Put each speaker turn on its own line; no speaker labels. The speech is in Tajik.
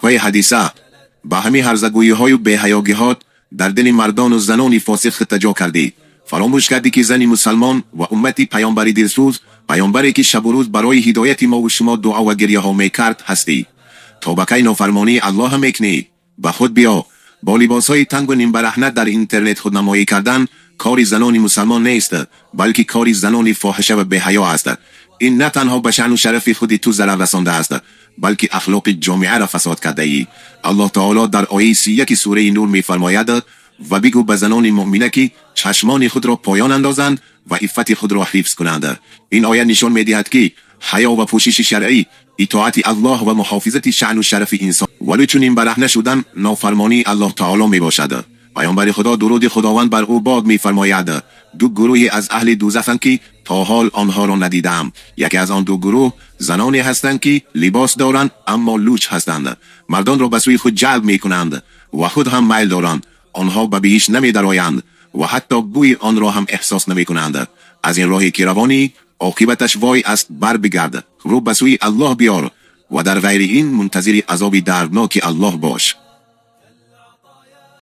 Апаи Ҳадиса, ба ҳамин ҳарзагӯиҳою беҳаёгиҳот дар дили мардону занони фосиқ худта ҷо кардӣ. Фаромӯш кардӣ, ки зани мусалмон ва уммати паёмбари дилсӯз, паёмбаре ки шабу рӯз барои ҳидояти мову шумо дуо ва гирьяҳо мекард, ҳастӣ. То ба кай нофармонии Аллоҳа мекунӣ? Ба худ биё. Бо либосҳои тангу нимбараҳна дар интернет худнамоӣ кардан кори занони мусалмон нест, балки кори занони фоҳиша ва беҳаё аст. Ин на танҳо ба шаъну шарафи худи ту зарар расондааст, балки ахлоқи ҷомеаро фасод кардаӣ. Аллоҳ таоло дар ояи 31 сураи Нур мефармояд: «Ва бигӯ ба занони муъмина, ки чашмони худро поён андозанд ва иффати худро ҳифз кунанд». Ин оя нишон медиҳад, ки ҳаё ва пӯшиши шаръӣ итоати Аллоҳ ва муҳофизати шаъну шарафи инсон, вале чунин бараҳна шудан нофармонии Аллоҳ таоло мебошад. Паёмбари Худо, дуруди Худованд бар ӯ бод, мефармояд: «Ду гурӯҳе аз аҳли дӯзаханд, ки то ҳол онҳоро надидаам. Яке аз он ду гурӯҳ заноне ҳастанд, ки либос доранд, аммо луч ҳастанд, мардонро ба сӯи худ ҷалб мекунанд ва худ ҳам майл доранд. Онҳо ба биҳишт намедароянд ва ҳатто бӯи онро ҳам эҳсос намекунанд». Аз ин роҳе ки равонӣ, оқибаташ вой аст. Бар бигард, рӯ ба сӯи Аллоҳ биёр ва дар ғайри ин мунтазири азоби дардноки Аллоҳ бош.